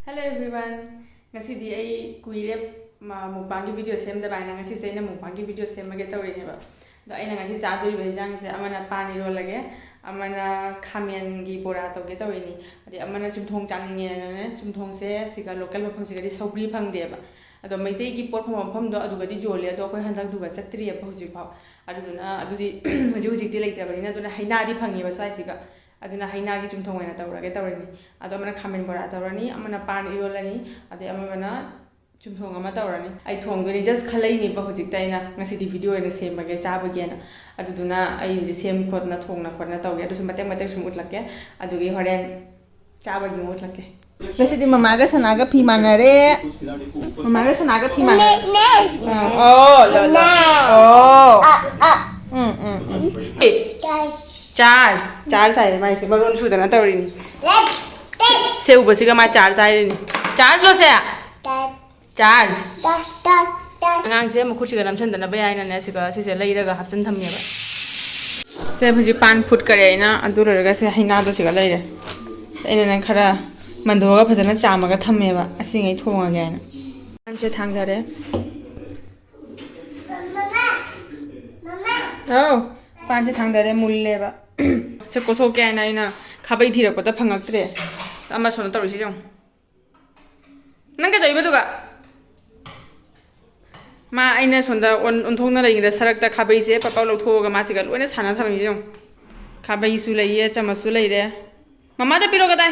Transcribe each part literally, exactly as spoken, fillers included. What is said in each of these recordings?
Hello everyone, ꯉꯁꯤꯗꯤ ꯑꯩ ꯀꯨꯏꯔꯦ ꯃꯨꯛꯕꯥꯡꯒꯤ ꯚꯤꯗꯤꯑꯣ ꯁꯦꯝꯗꯕ ꯍꯥꯏꯅ꯫ ꯉꯁꯤꯁꯦ ꯑꯩꯅ ꯃꯨꯛꯕꯥꯡꯒꯤ ꯚꯤꯗꯤꯑꯣ ꯁꯦꯝꯃꯒꯦ ꯇꯧꯔꯤꯅꯦꯕ꯫ ꯑꯗꯣ ꯑꯩꯅ ꯉꯁꯤ ꯆꯥꯗꯣꯔꯤꯕ ꯍꯤꯟꯖꯥꯡꯁꯦ, ꯑꯃꯅ ꯄꯥꯟ ꯏꯔꯣꯜꯂꯒꯦ, ꯑꯃꯅ ꯈꯥꯃꯦꯟꯒꯤ ꯕꯣꯔꯥ ꯇꯧꯒꯦ ꯇꯧꯔꯤꯅꯤ, ꯑꯗꯩ ꯑꯃꯅ ꯆꯨꯝꯊꯣꯡ ꯆꯥꯅꯤꯡꯉꯦꯅꯅꯦ꯫ ꯆꯨꯝꯊꯣꯡꯁꯦ ꯁꯤꯒ ꯂꯣꯀꯦꯜ ꯃꯐꯝꯁꯤꯒꯗꯤ ꯁꯧꯒ꯭ꯔꯤ ꯐꯪꯗꯦꯕ꯫ ꯑꯗꯣ ꯃꯩꯇꯩꯒꯤ ꯄꯣꯠ ꯐꯪꯕ ꯃꯐꯝꯗꯣ ꯑꯗꯨꯒꯗꯤ ꯌꯣꯜꯂꯦ, ꯑꯗꯣ ꯑꯩꯈꯣꯏ ꯍꯟꯗꯛꯇꯨꯒ ꯆꯠꯇ꯭ꯔꯤꯑꯕ ꯍꯧꯖꯤꯛꯐꯥꯎ꯫ ꯑꯗꯨꯗꯨꯅ ꯑꯗꯨꯗꯤ ꯍꯧꯖꯤꯛ ꯍꯧꯖꯤꯛꯇꯤ ꯂꯩꯇ꯭ꯔꯕꯅꯤꯅ꯫ ꯑꯗꯨꯅ ꯍꯩꯅꯥꯗꯤ ꯐꯪꯉꯦꯕ ꯁ꯭ꯋꯥꯏꯁꯤꯒ꯫ ꯑꯗꯨꯅ ꯍꯩꯅꯥꯒꯤ ꯆꯨꯝꯊꯣꯡ ꯑꯣꯏꯅ ꯇꯧꯔꯒꯦ ꯇꯧꯔꯤꯅꯤ꯫ ꯑꯗꯣ ꯑꯃꯅ ꯈꯥꯃꯦꯟ ꯕꯣꯔꯥ ꯇꯧꯔꯅꯤ, ꯑꯃꯅ ꯄꯥꯟ ꯏꯔꯣꯜꯂꯅꯤ, ꯑꯗꯩ ꯑꯃꯅ ꯆꯨꯝꯊꯣꯡ ꯑꯃ ꯇꯧꯔꯅꯤ꯫ ꯑꯩ ꯊꯣꯡꯗꯣꯏꯅꯤ, just ꯈꯜꯂꯛꯏꯅꯦꯕ ꯍꯧꯖꯤꯛꯇ꯫ ꯑꯩꯅ ꯉꯁꯤꯗꯤ ꯚꯤꯗꯤꯑꯣ ꯑꯣꯏꯅ ꯁꯦꯝꯃꯒꯦ ꯆꯥꯕꯒꯤꯅ꯫ ꯑꯗꯨꯗꯨꯅ ꯑꯩ ꯍꯧꯖꯤꯛ ꯁꯦꯝ ꯈꯣꯠꯇꯅ ꯊꯣꯡꯅ ꯈꯣꯠꯅ ꯇꯧꯒꯦ꯫ ꯑꯗꯨꯁꯨ ꯃꯇꯦꯛ ꯃꯇꯦꯛ ꯁꯨꯝ ꯎꯠꯂꯛꯀꯦ, ꯑꯗꯨꯒꯤ ꯍꯣꯔꯦꯟ ꯆꯥꯕꯒꯤ ꯑꯃꯨꯛ ꯎꯠꯂꯛꯀꯦ꯫ ꯉꯁꯤꯗꯤ ꯃꯃꯥꯒ ꯁꯅꯥꯒ ꯐꯤ ꯃꯥꯟꯅꯔꯦ꯫ ꯃꯃꯥꯒ ꯁꯅꯥꯒ ꯐꯤ ꯃꯥꯟꯅꯔꯦ꯫ ꯑꯥ, ꯑꯣ, ꯂꯣ, ꯂꯣ꯫ ꯑꯣ꯫ ꯎꯝ, ꯎꯝ, ꯎꯝ꯫ ꯑꯦ, ꯆꯥꯔꯖ, ꯆꯥꯔꯖ ꯍꯥꯏꯌꯦ ꯃꯥꯏꯁꯦ, ꯃꯔꯣꯟ ꯁꯨꯗꯅ ꯇꯧꯔꯤꯅꯤ꯫ ꯁꯦ ꯎꯕꯁꯤꯒ ꯃꯥ ꯆꯥꯔꯖ ꯍꯥꯏꯔꯤꯅꯤ꯫ ꯆꯥꯔꯖ ꯂꯣ ꯁꯦ? ꯆꯥꯔꯖ꯫ ꯑꯉꯥꯡꯁꯦ ꯃꯈꯨꯠꯁꯤꯒ ꯅꯝꯁꯤꯟꯗꯅꯕ ꯍꯥꯏꯅꯅꯦ, ꯁꯤꯒ, ꯁꯤꯁꯦ ꯂꯩꯔꯒ ꯍꯥꯞꯆꯤꯟ ꯊꯝꯃꯦꯕ꯫ ꯁꯦ ꯍꯧꯖꯤꯛ ꯄꯥꯟ ꯐꯨꯠꯈꯔꯦ ꯑꯩꯅ, ꯑꯗꯨ ꯂꯣꯏꯔꯒ ꯁꯦ ꯍꯩꯅꯥꯗꯣ ꯁꯤꯒ ꯂꯩꯔꯦ꯫ ꯑꯩꯅ ꯅꯪ ꯈꯔ ꯃꯟꯗꯣꯛꯑꯒ ꯐꯖꯅ ꯆꯥꯝꯃꯒ ꯊꯝꯃꯦꯕ, ꯑꯁꯤꯉꯩ ꯊꯣꯡꯉꯒꯦ ꯍꯥꯏꯅ꯫ ꯄꯥꯟꯁꯦ ꯊꯥꯡꯗꯔꯦ꯫ ꯑꯧ, ꯄꯥꯟꯁꯦ ꯊꯥꯡꯗꯔꯦ, ꯃꯨꯜꯂꯦꯕ꯫ ꯁꯦ ꯀꯣꯊꯣꯛꯀꯦ ꯍꯥꯏꯅ ꯑꯩꯅ ꯈꯥꯕꯩ ꯊꯤꯔꯛꯄꯗ ꯐꯪꯉꯛꯇ꯭ꯔꯦ꯫ ꯑꯃ ꯁꯣꯝꯗ ꯇꯧꯔꯤꯁꯤ ꯌꯦꯡꯉꯨ꯫ ꯅꯪ ꯀꯩꯗꯧꯔꯤꯕꯗꯨꯒ? ꯃꯥ ꯑꯩꯅ ꯁꯣꯝꯗ ꯑꯣꯟ-, ꯑꯣꯟꯊꯣꯛꯅ ꯂꯩꯔꯤꯉꯩꯗ ꯁꯔꯛꯇ ꯈꯥꯕꯩꯁꯦ ꯄꯛ ꯄꯛ ꯂꯧꯊꯣꯛꯑꯒ ꯃꯥꯁꯤꯒ ꯂꯣꯏꯅ ꯁꯥꯟꯅ ꯊꯝꯃꯤꯁꯦ ꯌꯦꯡꯉꯨ꯫ ꯈꯥꯕꯩꯁꯨ ꯂꯩꯌꯦ, ꯆꯃꯁꯁꯨ ꯂꯩꯔꯦ꯫ ꯃꯃꯥꯗ ꯄꯤꯔꯣ ꯀꯗꯥꯏ?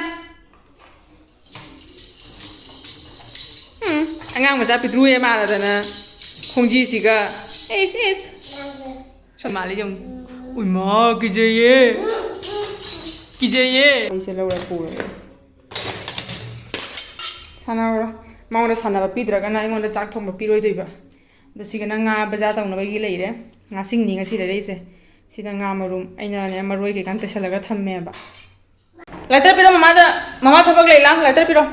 ꯎꯝ, ꯑꯉꯥꯡ ꯃꯆꯥ ꯄꯤꯛꯇ꯭ꯔꯨ ꯍꯦꯛ ꯃꯥꯜꯂꯗꯅ ꯈꯣꯡꯖꯤꯁꯤꯒ꯫ ꯏꯁ, ꯏꯁ꯫ ꯁꯣꯝ ꯃꯥꯜꯂꯤ ꯌꯦꯡꯉꯨ꯫ ꯎꯏꯃꯥ, ꯀꯤꯖꯩꯌꯦ꯫ ꯀꯤꯖꯩꯌꯦ꯫ ꯑꯩꯁꯦ ꯂꯧꯔ ꯄꯨꯔꯒꯦ꯫ ꯁꯥꯟꯅꯧꯔꯣ꯫ ꯃꯉꯣꯟꯗ ꯁꯥꯟꯅꯕ ꯄꯤꯗ꯭ꯔꯒꯅ ꯑꯩꯉꯣꯟꯗ ꯆꯥꯛ ꯊꯣꯡꯕ ꯄꯤꯔꯣꯏꯗꯣꯏꯕ꯫ ꯑꯗꯣ ꯁꯤꯒꯅ ꯉꯥ ꯕꯖꯥꯔ ꯇꯧꯅꯕꯒꯤ ꯂꯩꯔꯦ꯫ ꯉꯥꯁꯤꯡꯅꯤ ꯉꯁꯤ ꯂꯩꯔꯛꯏꯁꯦ꯫ ꯁꯤꯅ ꯉꯥ ꯃꯔꯨꯝ꯫ ꯑꯩꯅꯅꯦ ꯃꯔꯣꯏ ꯀꯩꯀꯥ ꯇꯩꯁꯜꯂꯒ ꯊꯝꯃꯦꯕ꯫ ꯂꯥꯏꯇꯔ ꯄꯤꯔꯣ ꯃꯃꯥꯗ꯫ ꯃꯃꯥ ꯊꯕꯛ ꯂꯩ, ꯂꯥꯡ, ꯂꯥꯏꯇꯔ ꯄꯤꯔꯣ꯫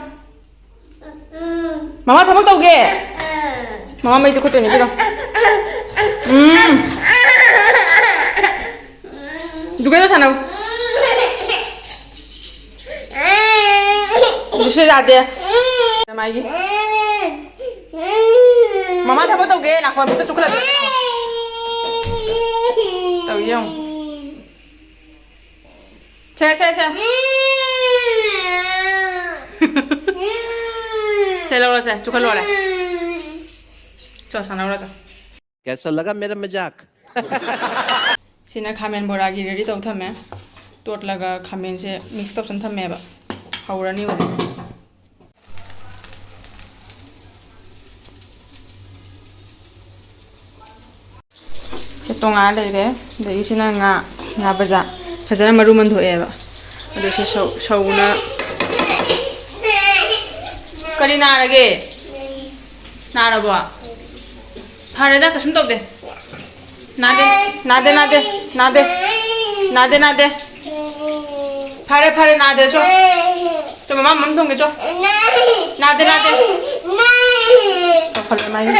ꯃꯃꯥ ꯊꯕꯛ ꯇꯧꯒꯦ꯫ ꯃꯃꯥ ꯃꯩ ꯆꯨꯈꯠꯇꯣꯏꯅꯦ, ꯄꯤꯔꯣ꯫ ꯎꯝ꯫ ꯀꯩꯅꯣ ꯁꯥꯟꯅꯧ꯫ ꯂꯨꯁꯤꯜꯂꯛꯑꯗꯤ꯫ ꯃꯥꯒꯤ꯫ ꯃꯃꯥ ꯊꯕꯛ ꯇꯧꯒꯦ꯫ ꯅꯥꯀꯣꯡ ꯑꯝꯇ ꯆꯨꯞꯈꯠꯂꯛꯀꯦ꯫ ꯇꯧ ꯌꯦꯡꯉꯨ꯫ ꯁꯦ, ꯁꯦ, ꯁꯦ꯫ ꯁꯦ, ꯂꯧꯔꯣ, ꯁꯦ꯫ ꯆꯨꯞꯈꯠꯂꯣꯔꯦ꯫ ꯆꯣ, ꯁꯥꯟꯅꯧꯔꯣ, ꯆꯣ꯫ कैसा लगा मेरा मजाक? ꯁꯤꯅ ꯈꯥꯃꯦꯟ ꯕꯣꯔꯥꯒꯤ ꯔꯦꯗꯤ ꯇꯧ ꯊꯝꯃꯦ꯫ ꯇꯣꯠꯂꯒ ꯈꯥꯃꯦꯟꯁꯦ ꯃꯤꯛꯁ ꯇꯧꯁꯟ ꯊꯝꯃꯦꯕ꯫ ꯍꯧꯔꯅꯤ ꯍꯧꯖꯤꯛ꯫ ꯁꯤ ꯇꯣꯉꯥꯟꯅ ꯂꯩꯔꯦ꯫ ꯑꯗꯒꯤ ꯁꯤꯅ ꯉꯥ, ꯉꯥ ꯕꯖꯥ꯫ ꯐꯖꯅ ꯃꯔꯨ ꯃꯟꯊꯣꯛꯑꯦꯕ꯫ ꯑꯗꯨ ꯁꯤ ꯁꯧ-, ꯁꯧꯅ꯫ ꯀꯔꯤ ꯅꯥꯔꯒꯦ? ꯅꯥꯔꯕꯣ? ꯐꯔꯦꯗ, ꯀꯩꯁꯨꯝ ꯇꯧꯗꯦ꯫ ꯅꯥꯗꯦ, ꯅꯥꯗꯦ, ꯅꯥꯗꯦ, ꯅꯥꯗꯦ꯫ ꯅꯥꯗꯦ, ꯅꯥꯗꯦ꯫ ꯐꯔꯦ, ꯐꯔꯦ, ꯅꯥꯗꯦ, ꯆꯣ꯫ ꯆꯣ, ꯃꯃꯥ ꯃꯝ ꯊꯣꯡꯒꯦ, ꯆꯣ꯫ ꯅꯥꯗꯦ, ꯅꯥꯗꯦ꯫ ꯆꯥꯎꯈꯠꯂꯦ ꯃꯥꯒꯤ꯫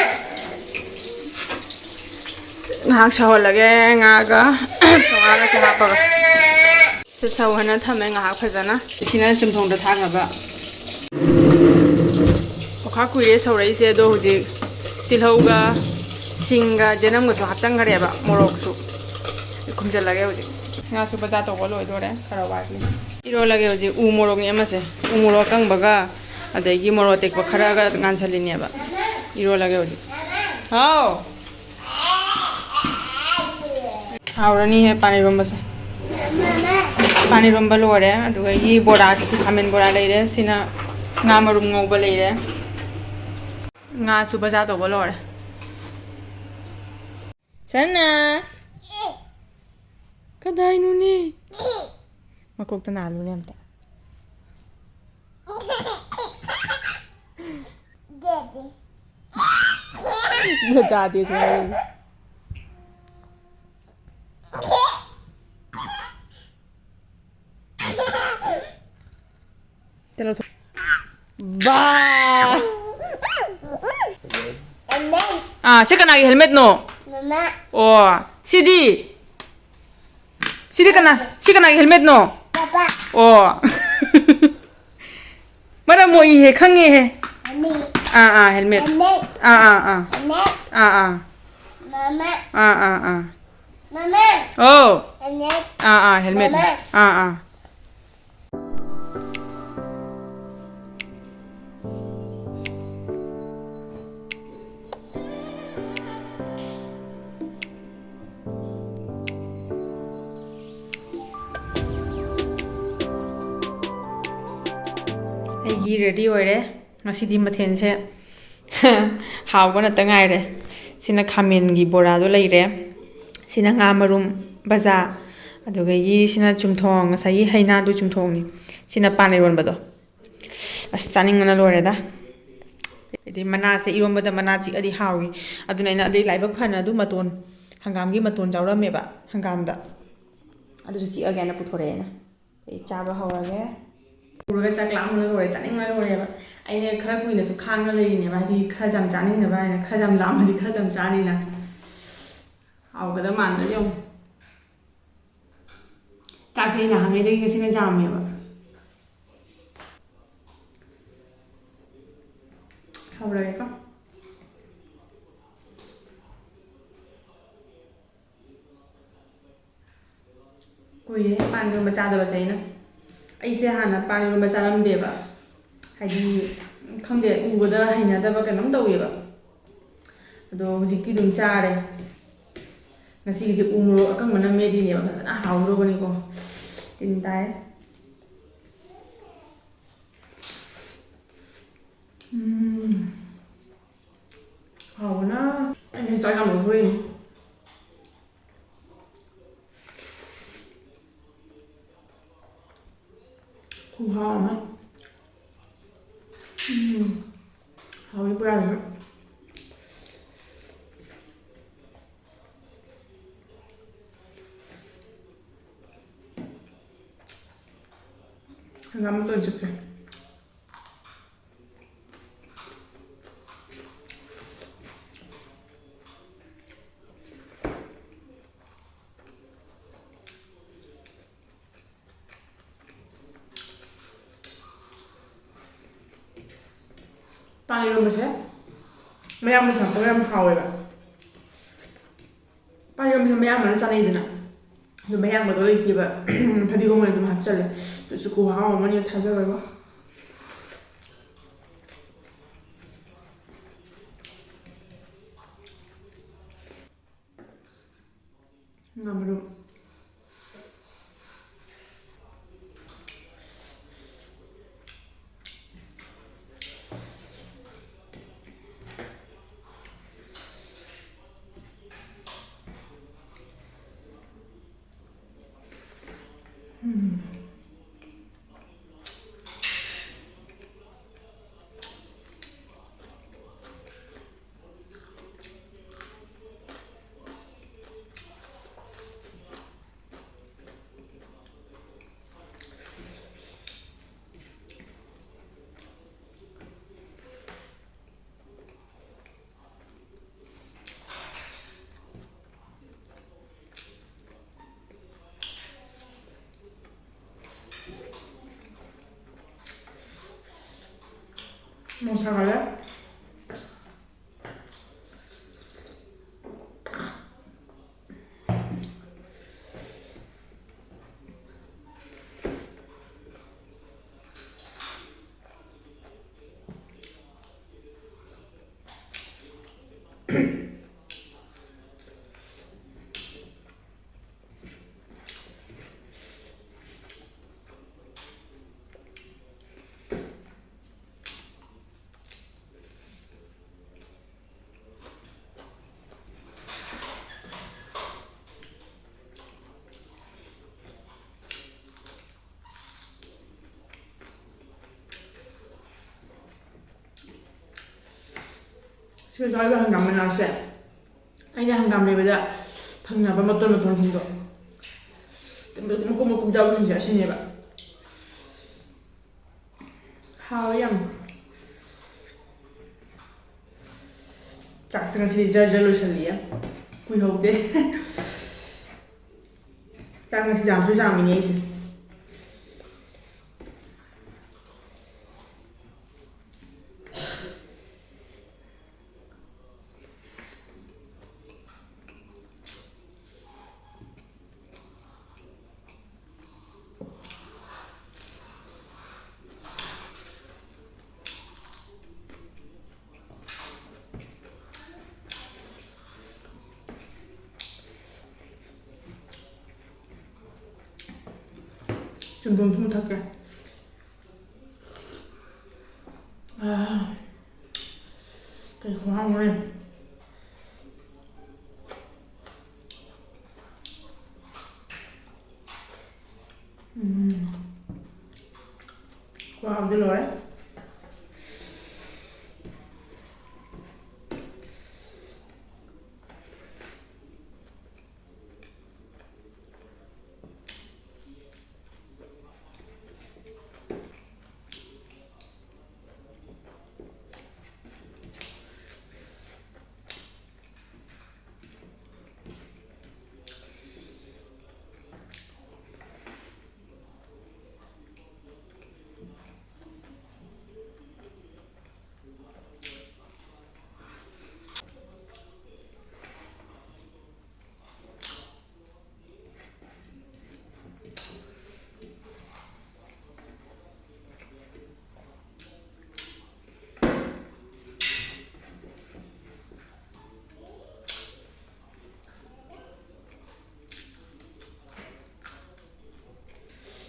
ꯉꯥꯏꯍꯥꯛ ꯁꯧꯍꯜꯂꯒꯦ, ꯉꯥꯒ ꯉꯥꯒꯁꯦ ꯍꯥꯞꯄꯒ꯫ ꯁꯤ ꯁꯧꯍꯟꯅ ꯊꯝꯃꯦ ꯉꯥꯏꯍꯥꯛ ꯐꯖꯅ꯫ ꯁꯤꯅ ꯆꯝꯊꯣꯡꯗ ꯊꯥꯛꯅꯕ꯫ ꯑꯣꯈꯥꯛ ꯀꯨꯏꯔꯦ ꯁꯧꯔꯛꯏꯁꯦ, ꯑꯗꯣ ꯍꯧꯖꯤꯛ ꯇꯤꯜꯍꯧꯒ ꯁꯤꯡꯒ ꯆꯅꯝꯒꯁꯨ ꯍꯥꯞꯆꯟꯈ꯭ꯔꯦꯕ, ꯃꯣꯔꯣꯛꯁꯨ꯫ ꯈꯨꯝꯖꯤꯜꯂꯒꯦ ꯍꯧꯖꯤꯛ꯫ ꯉꯥꯁꯨ ꯕꯖꯥꯔ ꯇꯧꯕ ꯂꯣꯏꯗꯣꯔꯦ, ꯈꯔ ꯋꯥꯠꯂꯤ꯫ ꯏꯔꯣꯜꯂꯒꯦ ꯍꯧꯖꯤꯛ ꯎ ꯃꯣꯔꯣꯛꯅꯦ ꯑꯃꯁꯦ꯫ ꯎ ꯃꯣꯔꯣꯛ ꯑꯀꯪꯕꯒ ꯑꯗꯒꯤ ꯃꯣꯔꯣꯛ ꯑꯇꯦꯛꯄ ꯈꯔꯒ ꯉꯥꯟꯁꯜꯂꯤꯅꯦꯕ꯫ ꯏꯔꯣꯜꯂꯒꯦ ꯍꯧꯖꯤꯛ꯫ ꯍꯥꯎ! ꯍꯥꯎꯔꯅꯤꯍꯦ ꯄꯥꯟ ꯏꯔꯣꯝꯕꯁꯦ꯫ ꯄꯥꯟ ꯏꯔꯣꯝꯕ ꯂꯣꯏꯔꯦ꯫ ꯑꯗꯨꯒ ꯕꯣꯔꯥꯁꯤꯁꯨ ꯈꯥꯃꯦꯟ ꯕꯣꯔꯥ ꯂꯩꯔꯦ꯫ ꯁꯤꯅ ꯉꯥ ꯃꯔꯨꯝ ꯉꯧꯕ ꯂꯩꯔꯦ꯫ ꯉꯥꯁꯨ ꯕꯖꯥꯔ ꯇꯧꯕ ꯂꯣꯏꯔꯦ꯫ ꯁꯅꯥ! ꯀꯗꯥꯏꯅꯣꯅꯦ? ꯃꯀꯣꯛꯇ ꯅꯥꯜꯂꯨꯅꯦ ꯑꯝꯇ꯫ ꯆꯥꯗꯦꯁꯨ ꯍꯥꯏꯔꯤ꯫ ꯇ ꯂꯧꯊꯣꯛ-, ꯕꯥ! ꯑꯥ, ꯁꯤ ꯀꯅꯥꯒꯤ ꯍꯦꯜꯃꯦꯠꯅꯣ? ꯃꯃꯥ꯫ ꯑꯣ, ꯁꯤꯗꯤ? ꯁꯤꯗꯤ ꯀꯅꯥ? ꯁꯤ ꯀꯅꯥꯒꯤ helmetꯅꯣ? ꯄꯥꯄꯥ꯫ ꯑꯣ꯫ ꯃꯔꯝ ꯃꯣꯛꯏꯍꯦ, ꯈꯪꯉꯦꯍꯦ꯫ ꯃꯃꯤ꯫ ꯑꯥ, ꯑꯥ, helmet꯫ ꯃꯃꯤ꯫ ꯑꯥ, ꯑꯥ, ꯑꯥ꯫ ꯃꯃꯤ꯫ ꯑꯥ, ꯑꯥ꯫ ꯃꯃꯥ꯫ ꯑꯥ, ꯑꯥ, ꯑꯥ꯫ ꯃꯃꯥ꯫ ꯑꯣ꯫ ꯃꯃꯤ꯫ ꯑꯥ, ꯑꯥ, helmet꯫ ꯃꯃꯥ꯫ ꯑꯥ, ꯑꯥ꯫ ꯑꯩꯒꯤ ready ꯑꯣꯏꯔꯦ꯫ ꯉꯁꯤꯗꯤ ꯃꯊꯦꯜꯁꯦ ꯍꯥꯎꯕ ꯉꯥꯛꯇ ꯉꯥꯏꯔꯦ꯫ ꯁꯤꯅ ꯈꯥꯃꯦꯟꯒꯤ ꯕꯣꯔꯥꯗꯣ ꯂꯩꯔꯦ꯫ ꯁꯤꯅ ꯉꯥ ꯃꯔꯨꯝ ꯕꯖꯥ꯫ ꯑꯗꯨꯗꯒꯤ ꯁꯤꯅ ꯆꯨꯝꯊꯣꯡ, ꯉꯁꯥꯏꯒꯤ ꯍꯩꯅꯥꯗꯨ ꯆꯨꯝꯊꯣꯡꯅꯤ꯫ ꯁꯤꯅ ꯄꯥꯟ ꯏꯔꯣꯟꯕꯗꯣ꯫ ꯑꯁ, ꯆꯥꯅꯤꯡꯕꯅ ꯂꯣꯏꯔꯦꯗ꯫ ꯍꯥꯏꯗꯤ ꯃꯅꯥꯁꯦ ꯏꯔꯣꯟꯕꯗ ꯃꯅꯥ ꯆꯤꯛꯑꯗꯤ ꯍꯥꯎꯏ꯫ ꯑꯗꯨꯅ ꯑꯩꯅ ꯑꯗꯨꯏ ꯂꯥꯏꯕꯛ ꯐꯅ ꯑꯗꯨ ꯃꯇꯣꯟ, ꯍꯪꯒꯥꯝꯒꯤ ꯃꯇꯣꯟ ꯌꯥꯎꯔꯝꯃꯦꯕ ꯍꯪꯒꯥꯝꯗ꯫ ꯑꯗꯨꯁꯨ ꯆꯤꯛꯑꯒꯦꯅ ꯄꯨꯊꯣꯔꯛꯑꯦꯅ꯫ ꯑꯩ ꯆꯥꯕ ꯍꯧꯔꯒꯦ꯫ ꯎꯔꯒ ꯆꯥꯛ ꯂꯥꯝꯕꯅ ꯂꯣꯏꯔꯦ, ꯆꯥꯅꯤꯡꯕꯅ ꯂꯣꯏꯔꯦꯕ꯫ ꯑꯩꯅ ꯈꯔ ꯀꯨꯏꯅꯁꯨ ꯈꯥꯡꯉ ꯂꯩꯔꯤꯅꯦꯕ, ꯍꯥꯏꯗꯤ ꯈꯔ ꯌꯥꯝ ꯆꯥꯅꯤꯡꯅꯕ ꯍꯥꯏꯅ, ꯈꯔ ꯌꯥꯝ ꯂꯥꯝꯃꯗꯤ ꯈꯔ ꯌꯥꯝ ꯆꯥꯅꯤꯅ꯫ ꯍꯥꯎꯒꯗꯕ ꯃꯥꯟꯗ꯭ꯔꯥ ꯌꯦꯡꯉꯨ꯫ ꯆꯥꯛꯁꯦ ꯑꯩ ꯅꯍꯥꯟꯉꯩꯗꯒꯤ ꯉꯁꯤꯅ ꯌꯥꯝꯃꯦꯕ꯫ ꯍꯧꯔꯒꯦꯀꯣ꯫ ꯀꯨꯏꯔꯦ ꯄꯥꯟ ꯏꯔꯣꯟꯕ ꯆꯥꯗꯕꯁꯦ ꯑꯩꯅ꯫ ꯑꯩꯁꯦ ꯍꯥꯟꯅ ꯄꯥꯟ ꯏꯔꯣꯟꯕ ꯆꯥꯔꯝꯗꯦꯕ꯫ ꯍꯥꯏꯗꯤ, ꯈꯪꯗꯦ, ꯎꯕꯗ ꯍꯩꯅꯗꯕ ꯀꯩꯅꯣꯝ ꯇꯧꯋꯦꯕ꯫ ꯑꯗꯣ ꯍꯧꯖꯤꯛꯇꯤ ꯑꯗꯨꯝ ꯆꯥꯔꯦ꯫ ꯉꯁꯤꯒꯤꯁꯦ ꯎ ꯃꯣꯔꯣꯛ ꯑꯀꯪꯕꯅ ꯃꯦꯠꯂꯤꯅꯦꯕ, ꯐꯖꯅ ꯍꯥꯎꯗꯧꯔꯕꯅꯤꯀꯣ꯫ ꯇꯤꯟ ꯇꯥꯏ꯫ ꯎꯝ꯫ ꯍꯥꯎꯕꯅ ꯑꯩꯅ ꯆꯥꯛ ꯌꯥꯝ ꯂꯧꯊꯣꯛꯏꯅꯦ꯫ ꯈꯨꯍꯥꯎ ꯑꯃ꯫ ꯎꯝ꯫ ꯍꯥꯎꯋꯤ ꯄꯨꯔꯥ꯫ ꯍꯪꯒꯥꯝ ꯃꯇꯣꯟ ꯆꯨꯞꯁꯦ꯫ ꯄꯥꯟ ꯏꯔꯣꯟꯕꯁꯦ ꯃꯌꯥꯝꯅ ꯊꯝꯃꯛꯄꯒ ꯌꯥꯝ ꯍꯥꯎꯋꯦꯕ꯫ ꯄꯥꯟ ꯏꯔꯣꯟꯕꯁꯦ ꯃꯌꯥꯝ ꯑꯃꯅ ꯆꯥꯅꯩꯗꯅ, ꯑꯗꯣ ꯃꯌꯥꯝꯒꯗꯣ ꯂꯩꯇꯦꯕ꯫ ꯐꯗꯤꯒꯣꯝ ꯑꯣꯏꯅ ꯑꯗꯨꯝ ꯍꯥꯞꯆꯜꯂꯦ꯫ ꯑꯗꯨꯁꯨ ꯈꯨꯍꯥꯎ ꯑꯃꯅꯤ, ꯊꯥꯖꯔꯣꯏꯕ꯫ ꯉꯥ ꯃꯔꯨꯝ꯫ ꯃꯣꯔꯣꯛ ꯁꯥꯒꯠꯂꯦ꯫ ꯁꯤꯒ ꯆꯥꯔꯤꯕ ꯍꯪꯒꯥꯝ ꯃꯅꯥꯁꯦ, ꯑꯩꯅ ꯍꯪꯒꯥꯝ ꯂꯩꯕꯗ ꯐꯪꯅꯕ ꯃꯇꯣꯟ ꯃꯇꯣꯟꯁꯤꯡꯗꯣ, ꯃꯀꯨꯞ ꯃꯀꯨꯞ ꯌꯥꯎꯕꯁꯤꯡꯁꯦ ꯑꯁꯤꯅꯦꯕ꯫ ꯍꯥꯎꯋꯦ ꯌꯥꯝ꯫ ꯆꯥꯛꯁꯦ ꯉꯁꯤꯗꯤ ꯖꯔ ꯖꯔ ꯂꯣꯏꯁꯜꯂꯤꯌꯦ, ꯀꯨꯏꯍꯧꯗꯦ꯫ ꯆꯥꯛ ꯉꯁꯤ ꯌꯥꯝꯁꯨ ꯌꯥꯝꯃꯤꯅꯦ ꯑꯩꯁꯦ꯫ ꯑꯗꯨꯝ ꯊꯨꯝ ꯊꯛꯀꯦ꯫ ꯑꯥ, ꯀꯩ ꯈꯨꯍꯥꯎꯅꯣ꯫ ꯎꯝ꯫ ꯈꯨꯍꯥꯎꯗꯤ ꯂꯣꯏꯔꯦ꯫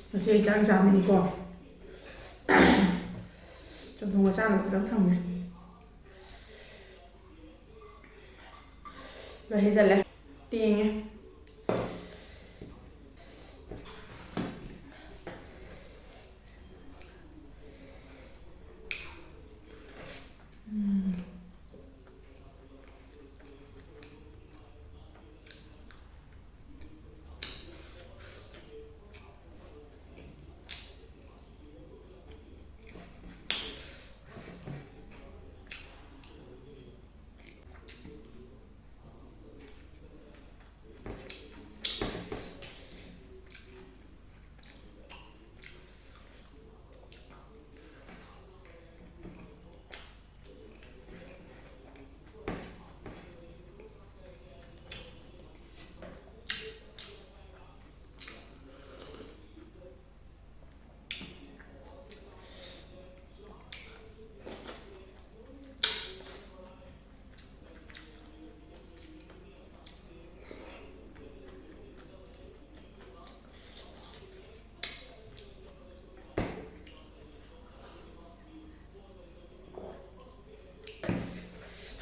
ꯉꯁꯤ ꯑꯩ ꯆꯥꯛ ꯆꯥꯕꯅꯤꯀꯣ꯫ ꯆꯝꯊꯣꯡ ꯃꯆꯥ ꯑꯃ ꯈꯤꯇꯪ ꯊꯝꯒꯦ꯫ ꯂꯣꯏ ꯍꯩꯖꯜꯂꯦ꯫ ꯇꯦꯡꯉꯦ꯫ ꯎꯝ꯫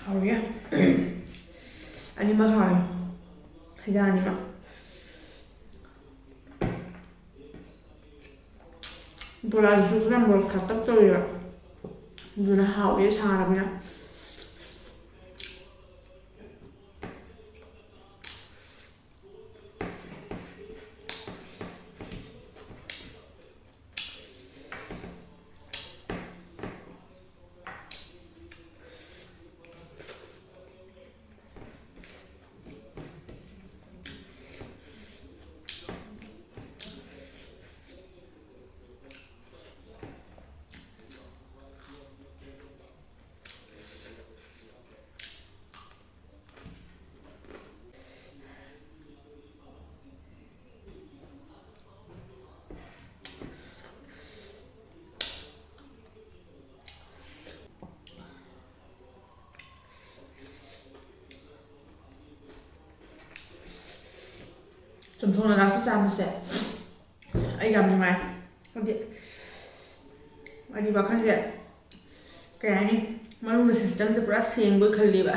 ꯍꯥꯎꯔꯦ꯫ ꯑꯅꯤꯃꯛ ꯍꯥꯎꯔꯦ꯫ ꯍꯩꯖꯥꯡ ꯑꯅꯤꯃꯛ꯫ ꯕꯣꯔꯥꯁꯤꯁꯨ ꯈꯔ ꯃꯣꯔꯣꯛ ꯁꯥꯇꯛ ꯇꯧꯋꯦꯕ꯫ ꯑꯗꯨꯅ ꯍꯥꯎꯋꯦ ꯁꯥꯔꯕꯅꯤꯅ꯫ ꯆꯝꯊꯣꯡ ꯂꯥꯛꯁꯨ ꯆꯥꯕꯁꯦ ꯑꯩ ꯌꯥꯝ ꯅꯨꯡꯉꯥꯏ꯫ ꯍꯥꯏꯗꯤ, ꯍꯥꯏꯗꯤ ꯋꯥꯈꯜꯁꯦ ꯀꯩ ꯍꯥꯏꯅꯤ, ꯃꯅꯨꯡꯗ systemꯁꯦ ꯄꯨꯔꯥ ꯁꯦꯡꯕꯣꯏ ꯈꯜꯂꯦꯕ꯫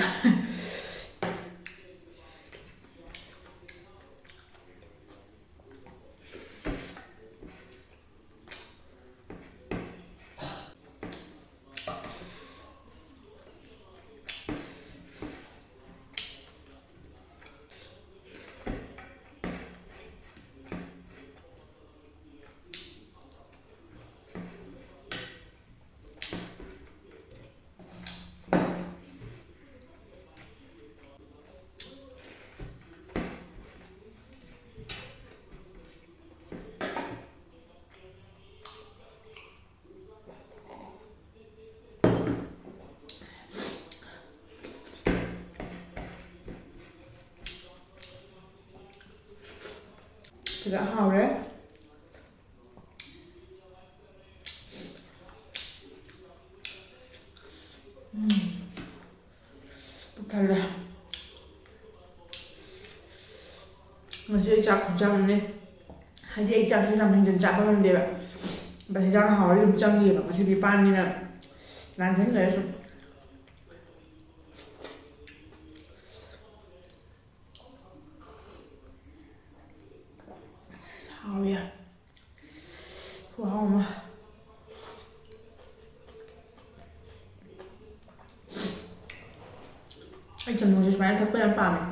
ꯁꯤꯗ ꯍꯥꯎꯔꯦ꯫ ꯎꯝ꯫ ꯄꯨꯛ ꯊꯜꯂꯦ꯫ ꯉꯁꯤ ꯑꯩ ꯆꯥꯛ ꯈꯨꯆꯪ ꯑꯃꯅꯤ꯫ ꯍꯥꯏꯗꯤ ꯑꯩ ꯆꯥꯛꯁꯦ ꯌꯥꯝ ꯍꯦꯟꯖꯟ ꯆꯥꯕ ꯉꯝꯗꯦꯕ꯫ But ꯍꯤꯟꯖꯥꯡ ꯍꯥꯎꯔꯗꯤ ꯑꯗꯨꯝ ꯆꯪꯒꯤꯑꯕ꯫ ꯉꯁꯤꯗꯤ ꯄꯥꯟꯒꯤꯅ ꯂꯥꯟꯁꯟꯈ꯭ꯔꯦ ꯁꯨꯝ꯫ ꯑꯩ ꯆꯥꯃꯁꯁꯦ ꯁꯨꯃꯥꯏꯅ ꯊꯛꯄ ꯌꯥꯝ ꯄꯥꯝꯃꯦ꯫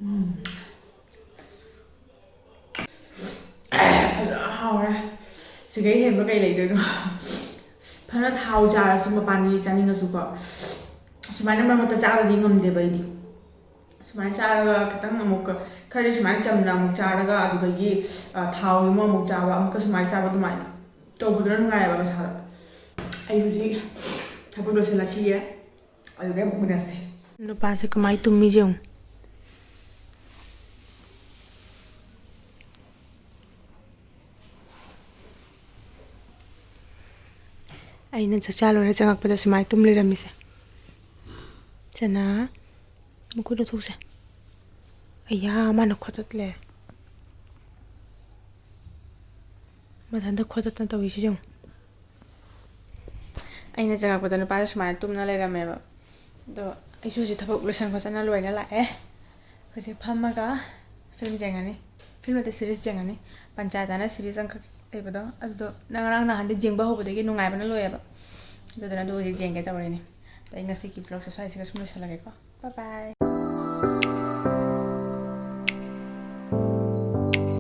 ꯎꯝ꯫ ꯐꯖꯅ ꯍꯥꯎꯔꯦ꯫ ꯁꯤꯗꯩ ꯍꯦꯟꯕ ꯀꯩ ꯂꯩꯗꯣꯏꯅꯣ? ꯐꯖꯅ ꯊꯥꯎ ꯆꯥꯔꯁꯨ, ꯃꯄꯥꯟꯒꯤ ꯆꯥꯅꯤꯡꯉꯁꯨꯀꯣ, ꯁꯨꯃꯥꯏꯅ ꯃꯔꯛ ꯃꯔꯛꯇ ꯆꯥꯕꯗꯤ ꯉꯝꯗꯦꯕ ꯑꯩꯗꯤ꯫ ꯁꯨꯃꯥꯏꯅ ꯆꯥꯔꯒ ꯈꯤꯇꯪ ꯑꯃꯨꯛꯀ, ꯈꯔꯗꯤ ꯁꯨꯃꯥꯏꯅ ꯆꯝꯅ ꯑꯃꯨꯛ ꯆꯥꯔꯒ, ꯑꯗꯨꯗꯒꯤ, ꯑ, ꯊꯥꯎꯒꯤ ꯑꯃ ꯑꯃꯨꯛ ꯆꯥꯕ, ꯑꯃꯨꯛꯀ ꯁꯨꯃꯥꯏꯅ ꯆꯥꯕ, ꯑꯗꯨꯃꯥꯏꯅ ꯇꯧꯕꯗꯨꯅ ꯅꯨꯡꯉꯥꯏꯌꯦꯕ ꯃꯁꯥꯗ꯫ ꯑꯩ ꯍꯧꯖꯤꯛ ꯊꯕꯛ ꯂꯣꯏꯁꯤꯜꯂꯛꯈꯤꯒꯦ, ꯑꯗꯨꯗꯩ ꯑꯃꯨꯛ ꯎꯅꯁꯦ꯫ ꯅꯨꯄꯥꯁꯦ ꯀꯃꯥꯏ ꯇꯨꯝꯃꯤꯁꯦ ꯌꯦꯡꯉꯨ꯫ ꯑꯩꯅ ꯆꯥꯛꯆꯥ ꯂꯣꯏꯔ ꯆꯪꯉꯛꯄꯗ ꯁꯨꯃꯥꯏꯅ ꯇꯨꯝ ꯂꯩꯔꯝꯃꯤꯁꯦ꯫ ꯆꯅꯥ, ꯃꯈꯨꯠ ꯂꯧꯊꯣꯛꯁꯦ꯫ ꯑꯌꯥ, ꯃꯥꯅ ꯈꯣꯠꯇꯠꯂꯦ꯫ ꯃꯊꯟꯇ ꯈꯣꯠꯇꯠꯇꯅ ꯇꯧꯔꯤꯁꯤ ꯌꯦꯡꯉꯨ꯫ ꯑꯩꯅ ꯆꯪꯉꯛꯄꯗ ꯅꯨꯄꯥꯁꯦ ꯁꯨꯃꯥꯏꯅ ꯇꯨꯝꯅ ꯂꯩꯔꯝꯃꯦꯕ꯫ ꯑꯗꯣ ꯑꯩꯁꯨ ꯍꯧꯖꯤꯛ ꯊꯕꯛ ꯂꯣꯏꯁꯟ ꯈꯣꯠꯆꯟꯅ ꯂꯣꯏꯅ ꯂꯥꯛꯑꯦ꯫ ꯍꯧꯖꯤꯛ ꯐꯝꯃꯒ ꯐꯤꯂꯝ ꯌꯦꯡꯉꯅꯤ꯫ ꯐꯤꯂꯝ ꯅꯠꯇꯦ, ꯁꯤꯔꯤꯁ ꯌꯦꯡꯉꯅꯤ꯫ ꯄꯟꯆꯥꯌꯠ ꯍꯥꯏꯅ ꯁꯤꯔꯤꯁ ꯑꯃꯈꯛ ꯂꯩꯕꯗꯣ, ꯑꯗꯨꯗꯣ ꯅꯪ ꯉꯔꯥꯡ ꯅꯍꯥꯟꯗꯤ ꯌꯦꯡꯕ ꯍꯧꯕꯗꯒꯤ ꯅꯨꯡꯉꯥꯏꯕꯅ ꯂꯣꯏꯌꯦꯕ꯫ ꯑꯗꯨꯗꯨꯅ ꯑꯗꯨ ꯍꯧꯖꯤꯛ ꯌꯦꯡꯒꯦ ꯇꯧꯔꯤꯅꯤ꯫ ꯑꯗꯣ ꯑꯩ ꯉꯁꯤꯒꯤ ꯕ꯭ꯂꯣꯒꯁꯦ ꯁ꯭ꯋꯥꯏꯁꯤꯒ ꯁꯨꯝ ꯂꯣꯏꯁꯜꯂꯒꯦꯀꯣ꯫ ꯕꯥꯏ ꯕꯥꯏ꯫